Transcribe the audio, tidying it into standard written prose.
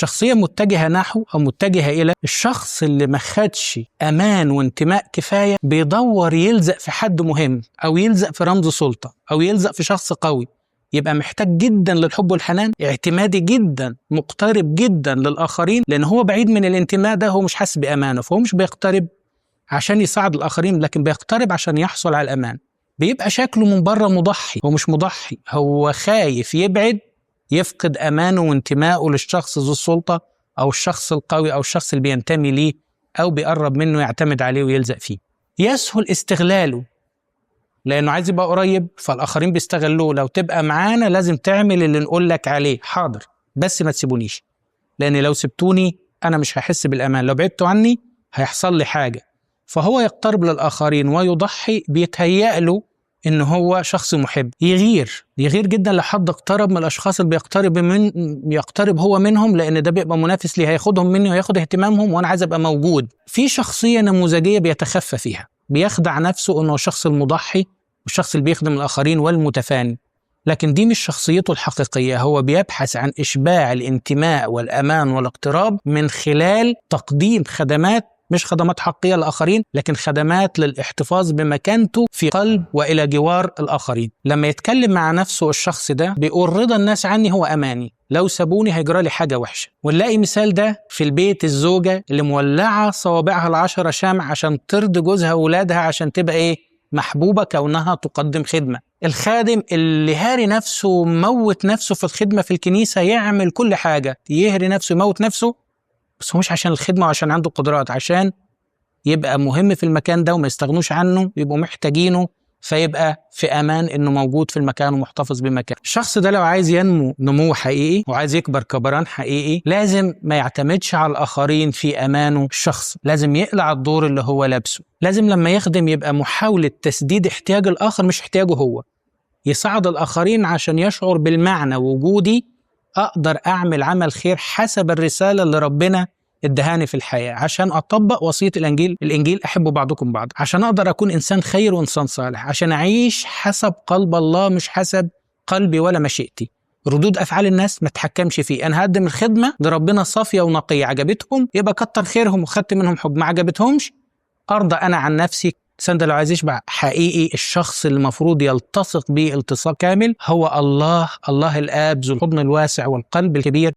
الشخصية متجهة نحو أو متجهة إلى الشخص اللي ما خدش أمان وانتماء كفاية، بيدور يلزق في حد مهم أو يلزق في رمز سلطة أو يلزق في شخص قوي. يبقى محتاج جدا للحب والحنان، اعتمادي جدا، مقترب جدا للآخرين، لأن هو بعيد من الانتماء ده، هو مش حاسس بأمانه، فهو مش بيقترب عشان يساعد الآخرين، لكن بيقترب عشان يحصل على الأمان. بيبقى شكله من بره مضحي، هو مش مضحي، هو خايف يبعد يفقد أمانه وانتمائه للشخص ذو السلطة أو الشخص القوي أو الشخص اللي بينتمي ليه أو بيقرب منه يعتمد عليه ويلزق فيه. يسهل استغلاله لأنه عايز يبقى قريب، فالآخرين بيستغلوه. لو تبقى معانا لازم تعمل اللي نقول لك عليه، حاضر بس ما تسيبونيش، لأن لو سبتوني أنا مش هحس بالأمان، لو بعدتوا عني هيحصل لي حاجة. فهو يقترب للآخرين ويضحي، بيتهيأ له إن هو شخص محب. يغير جدا لو حد اقترب من الأشخاص اللي يقترب هو منهم، لأن ده بيبقى منافس ليه، هياخدهم مني وهياخد اهتمامهم، وأنا عايز أبقى موجود. في شخصية نموذجية بيتخفى فيها، بيخدع نفسه إنه الشخص المضحي والشخص اللي بيخدم الآخرين والمتفاني، لكن دي مش شخصيته الحقيقية. هو بيبحث عن إشباع الانتماء والأمان والاقتراب من خلال تقديم خدمات، مش خدمات حقيقية للآخرين، لكن خدمات للاحتفاظ بمكانته في قلب وإلى جوار الآخرين. لما يتكلم مع نفسه الشخص ده بيقول رضا الناس عني هو أماني، لو سابوني هيجرى لي حاجة وحشة. ونلاقي مثال ده في البيت، الزوجة اللي مولعة صوابعها 10 شمع عشان ترضي جوزها وولادها، عشان تبقى إيه؟ محبوبة كونها تقدم خدمة. الخادم اللي هاري نفسه وموت نفسه في الخدمة في الكنيسة، يعمل كل حاجة، يهري نفسه يموت نفسه، بس هو مش عشان الخدمة وعشان عنده قدرات، عشان يبقى مهم في المكان ده وما يستغنوش عنه، يبقوا محتاجينه، فيبقى في أمان إنه موجود في المكان ومحتفظ بمكانه. الشخص ده لو عايز ينمو نمو حقيقي وعايز يكبر كبران حقيقي، لازم ما يعتمدش على الآخرين في أمانه الشخص، لازم يقلع الدور اللي هو لابسه، لازم لما يخدم يبقى محاولة تسديد احتياج الآخر مش احتياجه هو، يساعد الآخرين عشان يشعر بالمعنى، وجودي أقدر أعمل عمل خير حسب الرسالة اللي ربنا ادهاني في الحياة، عشان أطبق وصية الإنجيل أحبوا بعضكم بعض، عشان أقدر أكون إنسان خير وإنسان صالح، عشان أعيش حسب قلب الله مش حسب قلبي ولا مشيئتي. ردود أفعال الناس ما تحكمش فيه، أنا هقدم الخدمة لربنا صافية ونقية، عجبتهم يبقى كتر خيرهم وخدت منهم حب، ما عجبتهمش أرضى أنا عن نفسي. الإنسان ده لو عايز يشبع حقيقي، الشخص اللي المفروض يلتصق به التصاق كامل هو الله، الله الآب ذو الحضن الواسع والقلب الكبير.